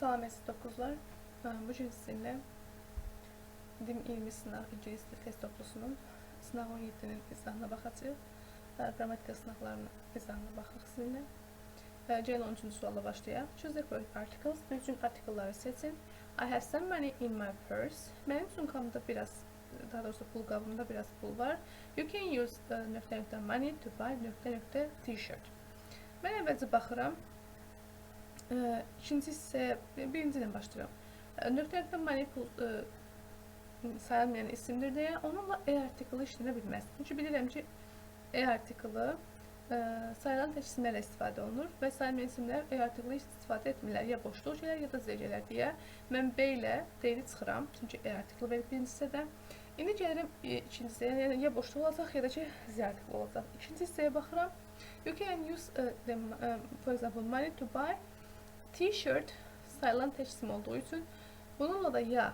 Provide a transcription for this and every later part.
Salam əziz 9-lar. Bugün sizinlə DİM 20 sınaq ingilis dili test toplusunun sınaq 17-nin izahına baxacağıq. Qrammatika sınaqlarının izahına baxırıq sizinlə. Gəlin 13-cü sualla başlayaq. Choose the correct articles. Düzgün artikelları seçin. I have some money in my purse. Mənim sumkamda biraz, daha doğrusu pul qabımda biraz pul var. You can use nöqtə nöqtə money to buy nöqtə nöqtə t-shirt. Mən əvvəlcə baxıram. İkinci hissə, birinci ilə başlayıram. Nöqtə nöqtə money pul sayılmayan isimdir deyə onunla e artiklı işlənə bilməz. Çünki bilirəm ki, e artiklı sayılan tək isimlərlə istifadə olunur və sayılmayan isimlər e artiklı istifadə etmirlər. Ya boşluq gələr, ya da z gələr deyə mən B ilə D-ni çıxıram. Çünki e artiklı verib birinci hissədə. İndi gəlirəm ikinci hissəyə, yəni ya boşluq olacaq, ya da ki, z artiklı olacaq. İkinci hissəyə baxıram. You can use, for example, money to buy t-shirt sayılan tək isim olduğu üçün bununla da ya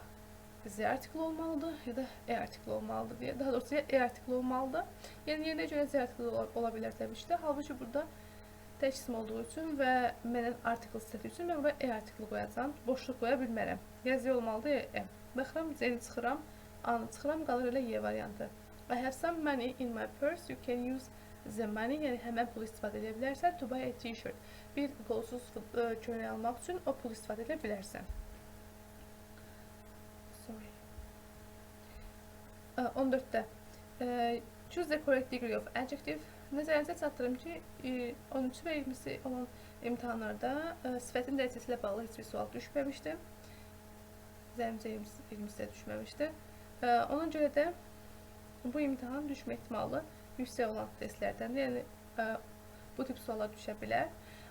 Z artiklı olmalıdır, ya da E artiklı olmalıdır deyə. Daha doğrusu ya E artiklı olmalıdır. Yəni yerinə görə Z artiklı ola bilər təbii ki də. Halbuki burada tək isim olduğu üçün və məndən artikl istədiyi üçün mən buraya E artiklı qoyacağam. Boşluq qoya bilmərəm. Ya Z olmalıdır, ya E. Baxıram, Z-ni çıxıram, A-nı çıxıram, qalır elə Y variantı. I have some money in my purse. You can use the money, yəni həmən pulu istifadə edə bilərsən to buy a t-shirt. Bir qolsuz köynək almaq üçün o pulu istifadə edə bilərsən. Sorry. 14-də. Choose the correct degree of adjective. Nəzərinizə çatdırım ki, 13 və 20-si olan imtahanlarda sifətin dərəcəsi ilə bağlı heç bir sual düşməmişdi. Zənnimcə 20-si də düşməmişdi. Ona görə də bu imtahan düşmə ehtimalı yüksək olan testlərdəndir. Yəni bu tip suallar düşə bilər.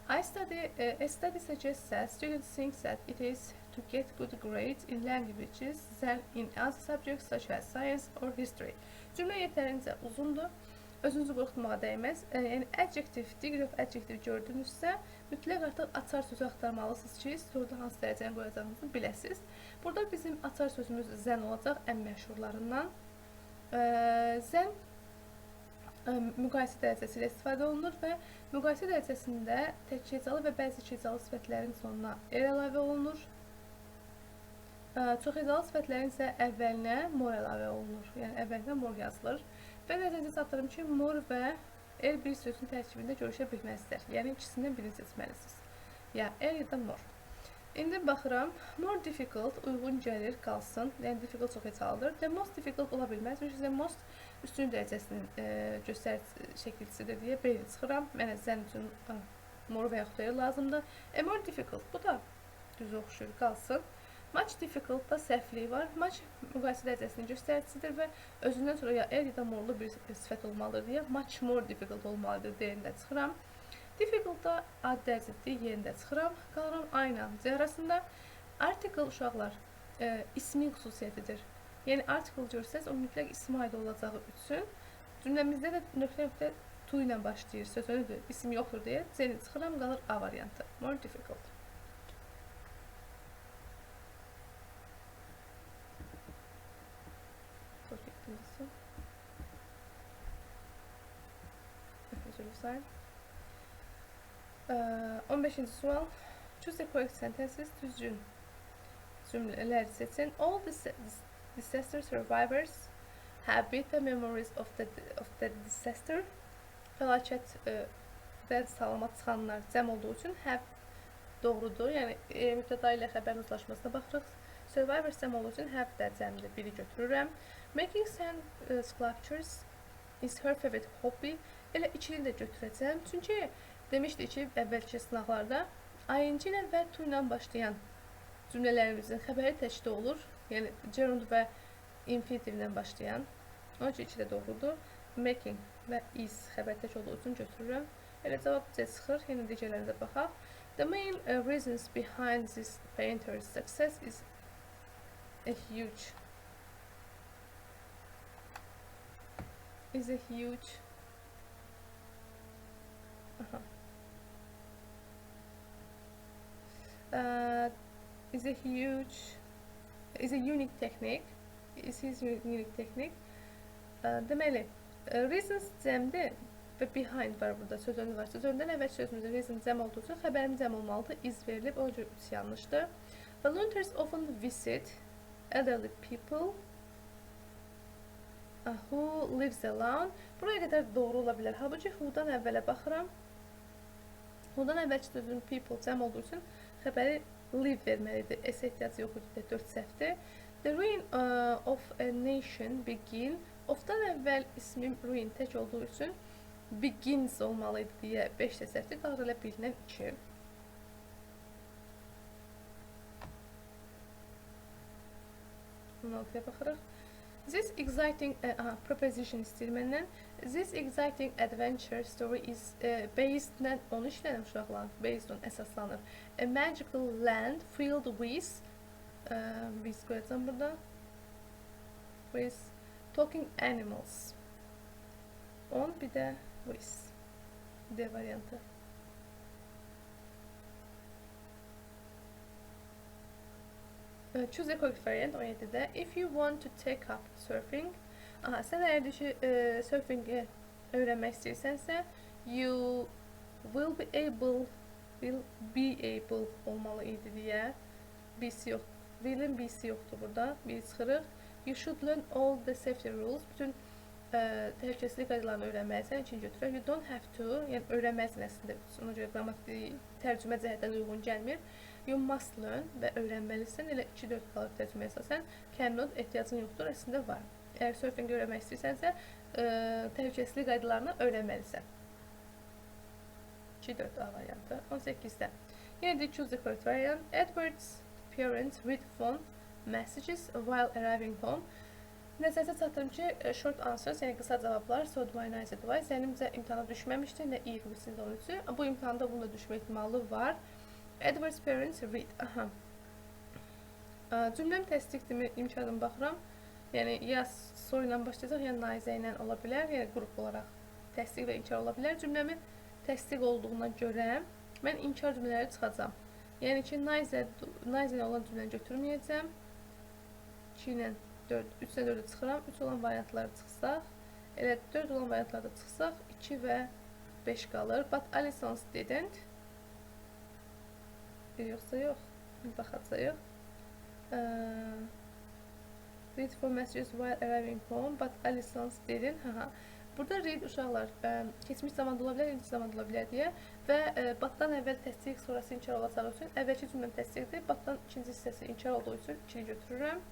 I study, a study suggests that students think that it is to get good grades in languages than in other subjects such as science or history. Cümlə yetərincə uzundur. Özünüzü qorxutmağa dəyməz. Yəni adjective, degree of adjective gördünüzsə, mütləq artıq açar sözü axtarmalısınız ki, soruda hansı dərəcəni qoyacağınızı biləsiniz. Burada bizim açar sözümüz zən olacaq, ən məşhurlarından. Zən müqayisə dərəcəsi ilə istifadə olunur və müqayisə dərəcəsində tək hecalı və bəzi hecalı sifətlərin sonuna er əlavə olunur. Çox hecalı sifətlərin isə əvvəlinə more əlavə olunur. Yəni əvvəlinə more yazılır. Və nəzərinizə çatdırım ki, more və er bir sözün tərkibində görüşə bilməzlər. Yəni ikisindən birini seçməlisiniz. Ya er ya da more. İndi baxıram, more difficult uyğun gəlir, qalsın. Yəni difficult çox hecalıdır. The most difficult ola bilməz. Çünki the most üstün dərəcəsinin göstərici şəkilçisidir deyə B-ni çıxıram. Mənə zən üçün more və yaxud er lazımdır. A more difficult, bu da düz oxşuyur, qalsın. Much difficult da səhvliyi var. Much müqayisə dərəcəsinin göstəricisidir və özündən sonra ya er ya da more'lu bir sifət olmalıdır deyə much more difficult olmalıdır D-ni də çıxıram. Difficult da ad dərəcədir, Y-ni də çıxıram. Qalıram A ilə C arasında. Article uşaqlar ismin xüsusiyyətidir. Yəni article görsəz, o mütləq ismə aid olacağı üçün cümləmizdə də nöqtə nöqtə to ilə başlayır, söz önüdür, isim yoxdur deyə C-ni çıxıram, qalır A variantı. More difficult. Sorry, özür diləyirəm. 15-ci sual. Choose the correct sentences. Düzgün cümlələr seçin. All the disaster survivors have bitter memories of the disaster. Fəlakətdən salamat çıxanlar cəm olduğu üçün have doğrudur. Yəni mübtəda ilə xəbərin uzlaşmasına baxırıq. Survivors cəm olduğu üçün have də cəmdir. Biri götürürəm. Making sand sculptures is her favorite hobby. Elə ikini də götürəcəm. Çünki demişdik ki, əvvəlki sınaqlarda ing ilə və to ilə başlayan cümlələrimizin xəbəri təkdə olur. Yəni gerund və infinitive ilə başlayan. Onun üçün iki də doğrudur. Making və is xəbər tək olduğu üçün götürürəm. Elə cavab C çıxır. Yenə digərlərinə də baxaq. The main reasons behind this painter's success is a huge is a unique technique. Is his unique technique. Deməli, reasons cəmdir. Və behind var burada, söz önü var. Söz önündən əvvəl sözümüzdə reason cəm olduğu üçün xəbərim cəm olmalıdır. Is verilib, ona görə 3 yanlışdır. Volunteers often visit elderly people who lives alone. Buraya qədər doğru ola bilər. Halbuki who-dan əvvələ baxıram. Who-dan əvvəlki sözün people cəm olduğu üçün xəbəri live verməlidir. S ehtiyacı yox idi, 4 səhvdir. The ruin of a nation begin. Of-dan əvvəl ismim ruin tək olduğu üçün begins olmalı idi deyə 5 də səhvdir. Qalır elə 1 ilə 2. 16-ya baxırıq. This exciting preposition istəyir məndən. This exciting adventure story is based mən onu işləyirəm uşaqlar. Based on əsaslanır. A magical land filled with with qoyacağam burada. With talking animals. On bir də with. D variantı. Choose the correct variant 17'də. If you want to take up surfing, aha, sən əgər ki surfingi öyrənmək istəyirsənsə, you will be able, will be able olmalı idi deyə. B-si yox. Will'in B-si yoxdur burada. B çıxırıq. You should learn all the safety rules. Bütün təhlükəsizlik qaydalarını öyrənməlisən. İkinci götürək. You don't have to, yəni öyrənməlisən əslində. Ona görə qrammatik tərcümə cəhətdən uyğun gəlmir. You must learn və öyrənməlisən. Elə 2-4 qalır tərcüməyə əsasən. Cannot ehtiyacın yoxdur, əslində var. Əgər surfing öyrənmək istəyirsənsə, təhlükəsizlik qaydalarını öyrənməlisən. 2-4 A variantı. 18-də. Yenə də choose the correct variant. Edward's parents read phone messages while arriving home. Nəzərə çatdırım ki, short answers, yəni qısa cavablar, so do I, neither do I, zənnimcə imtahana düşməmişdi, nə 20-si, nə 13-ü. Bu imtahanda bunun da düşmə ehtimalı var. Edward's parents read. Aha. Cümləm təsdiqdirmi imkanım baxıram. Yəni, ya so ilə başlayacaq, ya neither ilə ola bilər, yəni qrup olaraq təsdiq və inkar ola bilər. Cümləmin təsdiq olduğuna görə mən inkar cümlələri çıxacağam. Yəni ki, neither olan cümləni götürməyəcəm. 2 ilə 4, 3 ilə 4-ü çıxıram. 3 olan variantları çıxsaq, elə 4 olan variantlarda çıxsaq, 2 və 5 qalır. But Alison's didn't. Yoxsa yox, baxacağıq. Read for messages while arriving home, but Alison's didn't. Haha. Burada read uşaqlar keçmiş zamanda ola bilər, indiki zamanda ola bilər deyə və but-dan əvvəl təsdiq, sonrası inkar olacağı üçün əvvəlki cümləm təsdiqdir, but-dan ikinci hissəsi inkar olduğu üçün 2-ni götürürəm.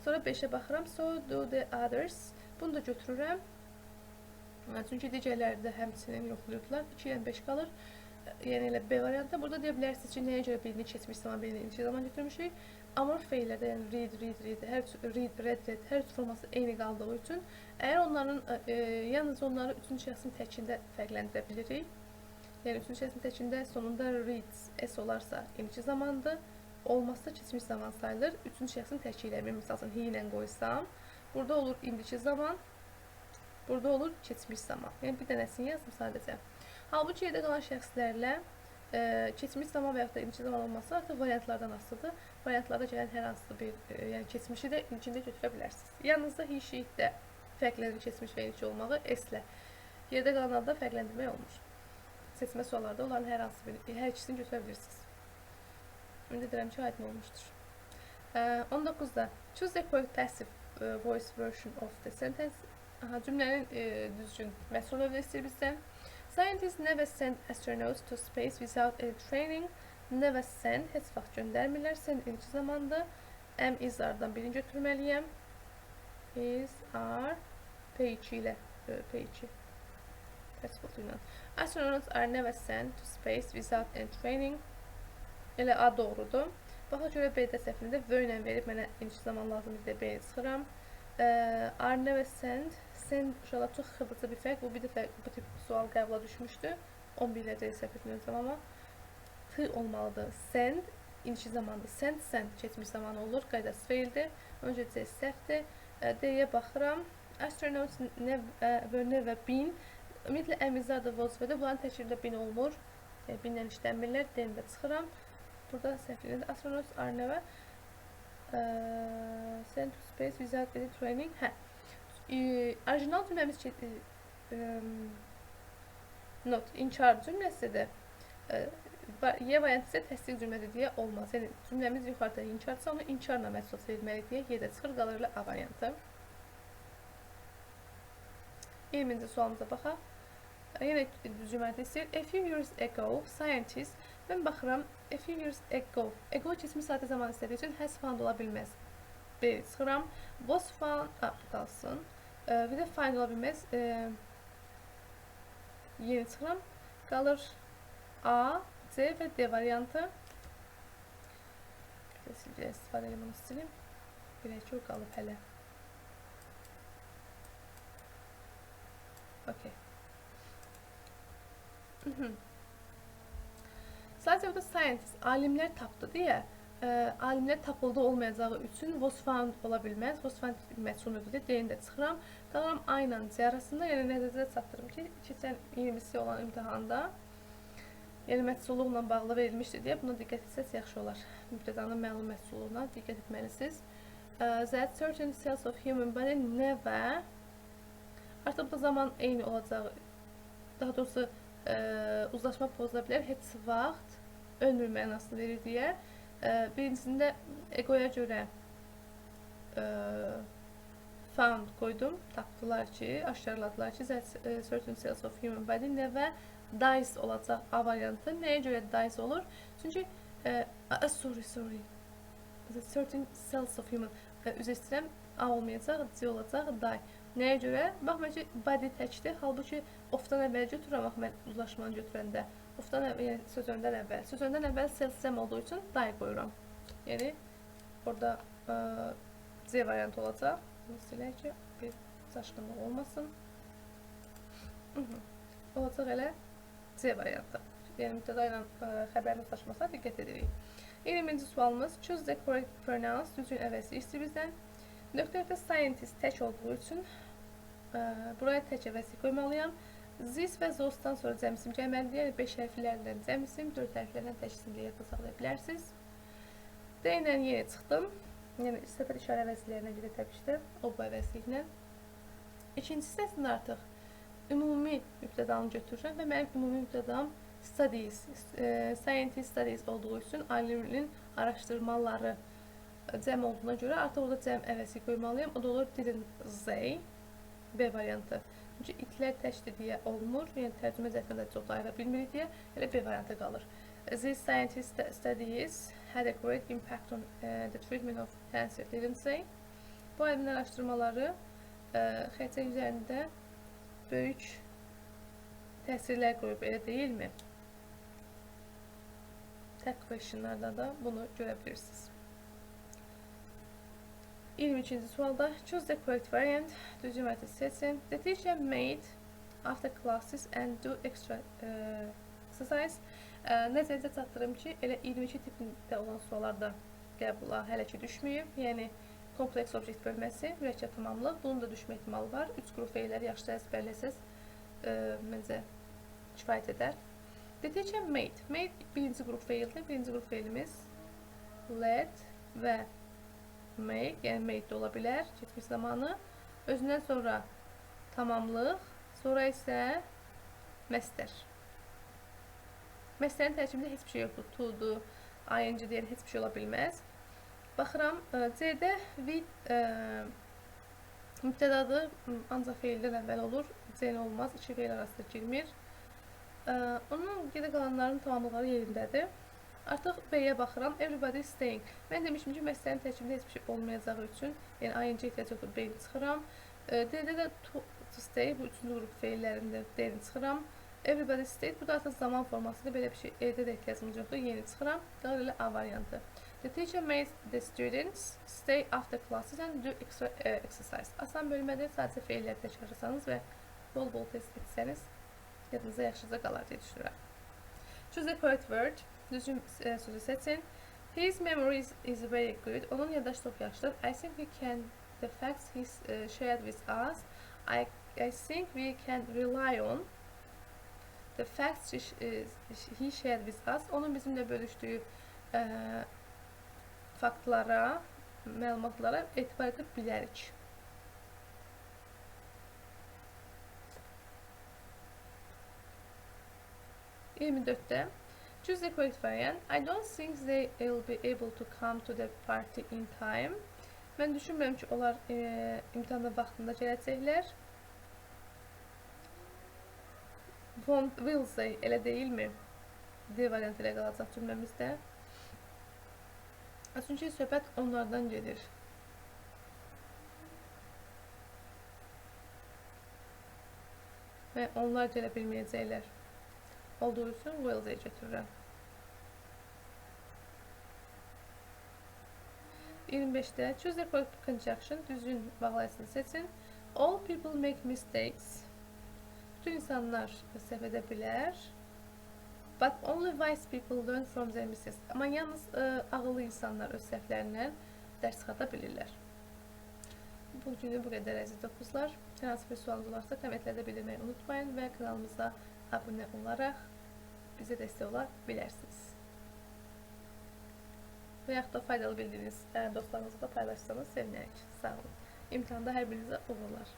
Sonra 5-ə baxıram. So do the others. Bunu da götürürəm. Çünki digərləri də həmçinin yoxlayırdılar. 2 ilə 5 qalır. Yəni elə B variantı. Burada deyə bilərsiniz ki, nəyə görə birini keçmiş zaman, birini indiki zaman götürmüşük. Amorf feillərdə, yəni read, read, read, hər read, read, read, hər üç forması eyni qaldığı üçün əgər onların, yalnız onları üçüncü şəxsin təkində fərqləndirə bilirik. Yəni üçüncü şəxsin təkində sonunda reads, s olarsa indiki zamandır, olmazsa keçmiş zaman sayılır. Üçüncü şəxsin təki ilə, misal üçün he ilə qoysam, burada olur indiki zaman, burada olur keçmiş zaman. Yəni bir dənəsini yazdım sadəcə. Halbuki yerdə qalan şəxslərlə keçmiş zaman və yaxud da indiki zaman olması artıq variantlardan asılıdır. Variantlarda gələn hər hansı bir, yəni keçmişi də indikində götürə bilərsiniz. Yalnız da he, she də fərqlənir keçmiş və indiki olmağı S-lə. Yerdə qalanlarda fərqləndirmək olmur. Seçmə suallarda onların hər hansı bir, hər ikisini götürə bilirsiniz. Ümid edirəm ki, aydın olmuşdur. 19-da choose the correct passive voice version of the sentence. Aha, cümlənin düzgün məsul növünü istəyir bizdən. Scientists never send astronauts to space without any training. Never send, heç vaxt göndərmirlər. Send indiki zamandır. M is are-dan birini götürməliyəm. Is, are, P2 ilə, P2. Participle ilə. Astronauts are never sent to space without any training. Elə A doğrudur. Baxa görə B-də səhvində V ilə verib mənə indiki zaman lazım idi, B-ni çıxıram. Are never send. Send uşaqlar çox xırdaca bir fərq. Bu bir dəfə bu tip sual qəbula düşmüşdü. 11-lərdə səhv etmirəm amma T olmalıdır. Send indiki zamandır. Send, send keçmiş zamanı olur. Qaydası feildir. Öncə C səhvdir. D-yə baxıram. Astronauts were never been. Ümumiyyətlə əmizlər də vəzifədə. Bunların tərkibində been olmur. Yəni, bin-lə işlənmirlər. D-ni də çıxıram. Burada səhvlidir. Astronauts are never sent to space without any training. Hə. Orijinal cümləmiz Not, inkar cümləsidir. Y variantı isə təsdiq cümlədir deyə olmaz. Yəni, cümləmiz yuxarıda inkarsa, onu inkarla məhsul verməli deyə Y də çıxır, qalır elə A variantı. 20-ci sualımıza baxaq. Yenə düz cümləti istəyir. A few years ago, scientists, mən baxıram, a few years ago, ago keçmiş sadə zaman istədiyi üçün has found ola bilməz. B çıxıram. Was found, qalsın. Bir də find ola bilməz. Yeni çıxıram. Qalır A, C və D variantı. Silgilə istifadə edeyim, onu silim. Belə ki, o qalıb hələ. Okay. Sadəcə burada scientist, alimlər tapdı deyə, alimlər tapıldı olmayacağı üçün was found ola bilməz. Was found məhsul mövcudur. D-ni də çıxıram. Qalıram A ilə C arasında. Yəni, nəzərdə çatdırım ki, keçən 20-si olan imtahanda, yəni məhsulluqla bağlı verilmişdir deyə buna diqqət etsəz yaxşı olar. Mübtədanın məlum məhsulluğuna diqqət etməlisiniz. That certain cells of human body never. Artıq bu zaman eyni olacağı, daha doğrusu uzlaşma pozula bilər, heç vaxt ölmür mənasını verir deyə. Birincisində egoya görə found qoydum, tapdılar ki, aşkarladılar ki, that certain cells of human body never dies olacaq A variantı. Nəyə görə dies olur? Çünki, sorry, the certain cells of human, üzr istəyirəm, A olmayacaq, C olacaq, die. Nəyə görə? Baxma ki, body təkdir, halbuki of-dan əvvəl götürürəm, bax mən uzlaşmanı götürəndə. Of-dan əvvəl, yəni söz öndən əvvəl. Söz öndən əvvəl cells cəm olduğu üçün die qoyuram. Yəni, orada C variantı olacaq. Bunu silək ki, bir çaşqınlıq olmasın. Olacaq elə C variantı. Yəni, mübtəda ilə xəbərin uzlaşmasına diqqət edirik. 20-ci sualımız. Choose the correct pronouns. Düzgün əvəzi istəyir bizdən. Nöqtə scientist tək olduğu üçün buraya tək əvəzi qoymalıyam. This və those-dan sonra cəm isim gəlməlidir. Yəni 5 hərflərlə cəm isim, 4 hərflərlə tək isim deyə yadda saxlaya bilərsiniz. D ilə yeni çıxdım. Yəni səfər işarə əvəzlərinə görə təbii ki də o bu əvəzliklə. İkinci hissəsində artıq ümumi mübtədanı götürürəm və mənim ümumi mübtədam studies, scientist studies olduğu üçün alimin araşdırmaları cəm olduğuna görə artıq orada cəm əvəzi qoymalıyam. O da olur didn't they, B variantı. Çünki itlər təkdir deyə olmur. Yəni tərcümə cəhətdən də çox da ayıra bilmirik deyə elə B variantı qalır. These scientist studies had a great impact on the treatment of cancer, didn't they? Bu alimin araşdırmaları xəstəlik üzərində böyük təsirlər qoyub, elə deyilmi? Tag questionlarda da bunu görə bilirsiniz. 22-ci sualda choose the correct variant. Düzgün variantı seçin. The teacher made after classes and do extra exercise. Nəzərinizə çatdırım ki, elə 22 tipində olan suallar da qəbula hələ ki düşməyib. Yəni kompleks objekt bölməsi, mürəkkəb tamamlıq, bunun da düşmə ehtimalı var. 3 qrup feilləri yaxşı əzbərləsəz, məncə kifayət edər. The teacher made. Made birinci qrup feildir. Birinci qrup feilimiz let və make, yəni made də ola bilər keçmiş zamanı. Özündən sonra tamamlıq, sonra isə məstər. Məstərin tərkibində heç bir şey yoxdur. To-dur, ing deyən heç bir şey ola bilməz. Baxıram, C-də with mübtədadır, ancaq feildən əvvəl olur. C-ni olmaz, iki feil arasında girmir. Onun geri qalanların tamamlıqları yerindədir. Artıq B-yə baxıram. Everybody is staying. Mən demişim ki, məsələnin tərkibində heç bir şey olmayacağı üçün, yəni ing ehtiyac yoxdur, B-ni çıxıram. D-də də to stay, bu üçüncü qrup feillərində D-ni çıxıram. Everybody stayed, bu da artıq zaman formasıdır. Belə bir şey E-də də ehtiyacımız yoxdur. Yeni çıxıram. Qalır elə A variantı. The teacher made the students stay after classes and do extra exercise. Asan bölmədir. Sadəcə feilləri təkrarlasanız və bol-bol test etsəniz yadınıza yaxşıca qalar deyə düşünürəm. Choose the correct word. Düzgün sözü seçin. His memory is very good. Onun yaddaşı çox yaxşıdır. I think we can the facts he shared with us. I think we can rely on the facts he shared with us. Onun bizimlə bölüşdüyü faktlara, məlumatlara etibar edə bilərik. 24-də choose the correct variant. I don't think they will be able to come to the party in time. Mən düşünmürəm ki, onlar imtahana vaxtında gələcəklər. Won't, will they, elə deyilmi? D variantı ilə qalacaq cümləmizdə. Çünki söhbət onlardan gedir. Və onlar gələ bilməyəcəklər. Olduğu üçün will they götürürəm. 25-də choose the correct conjunction, düzgün bağlayıcısını seçin. All people make mistakes. Bütün insanlar səhv edə bilər. But only wise people learn from their mistakes. Amma yalnız ağıllı insanlar öz səhvlərindən dərs çıxarda bilirlər. Bugünü bu qədər əziz dokuzlar. Hər hansı bir sualınız olarsa kommentlərdə bildirməyi unutmayın və kanalımıza abunə olaraq bizə dəstək ola bilərsiniz. Və yaxud da faydalı bildiyiniz dostlarınızla da paylaşsanız sevinərik. Sağ olun. İmtahanda hər birinizə uğurlar.